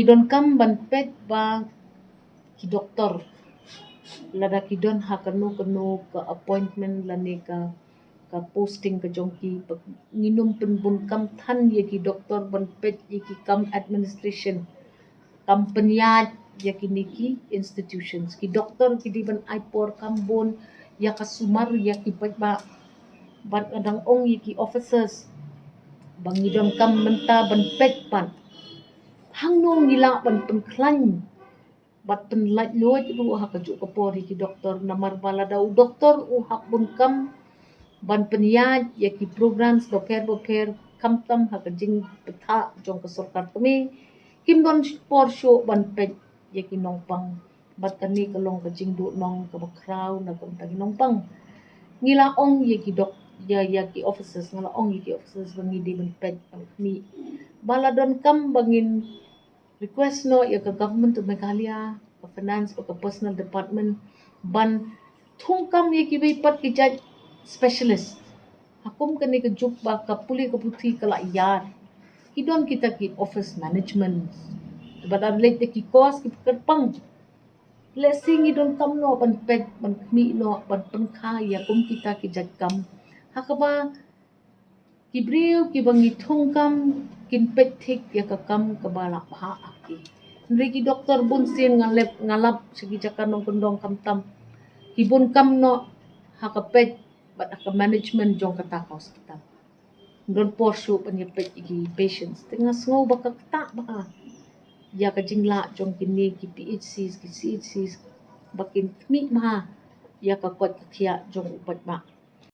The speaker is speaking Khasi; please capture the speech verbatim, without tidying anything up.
Donkam ban peit ba ki doktor, lada ki don ha kano kano ka appointment lane ka, ka posting ka jong ki, ba nginym pynbun kam than ïa ki doktor ban peit ïa ki kam administration, kam pynïaid ïa kine ki institutions. Ki doktor ki dei ban ai por kham bun ïa ka sumar ïa ki paidbah. Bad nga dang ong ïa ki officers ba ngi donkam mynta ban peit pat hangno ngi lah ban pynkhlaiñ bad pynlait luid ruh ha kajuh ka por ïa ki doktor, namar ba lada u doktor u hap bun kam ban pynïaid ïa ki programs bapher bapher, khamtam ha ka jingbthah jong ka sorkar kmie, kim don por shuh ban peit ïa ki nongpang. Bad kane ka long ka jingduhnong kaba khraw na ka bynta ki nongpang. Ngi la ong ïa ki dok, ïa, ïa ki officers, nga la ong ïa ki officers ba ngi dei ban peit ban khmih. Ba la donkam ba ngin request noh ïa ka Government of Meghalaya, ka Finance bad ka Personnel Department ban thungkam ïa kiwei pat ki jait specialist. Ha kum kane ka juk ba ka pule ka puthi ka la ïar, ki don kita ki office management. Bad lada leit da ki course kiba kyrpang, lehse ngi donkam noh ban peit, ban khmih noh, ban pynkha ïa kum kita ki jait kam. Ha kaba ki briew kiba ngi thungkam kin peit thik ïa ka kam kaba la bha ha ki. Hynrei ki doktor bunsien nga lap, nga lap sha ki jaka nongkyndong, khamtam ki bun kam noh ha ka peit bad ha ka management jong kata ka hospital. Don por shuh ban ïa peit ïa ki patients. Te nga sngew ba ka ktah bha ïa ka jinglah jong kine ki P H Cs, ki C H Cs, ba kin khmih bha ïa ka koit ka khiah jong u paidbah.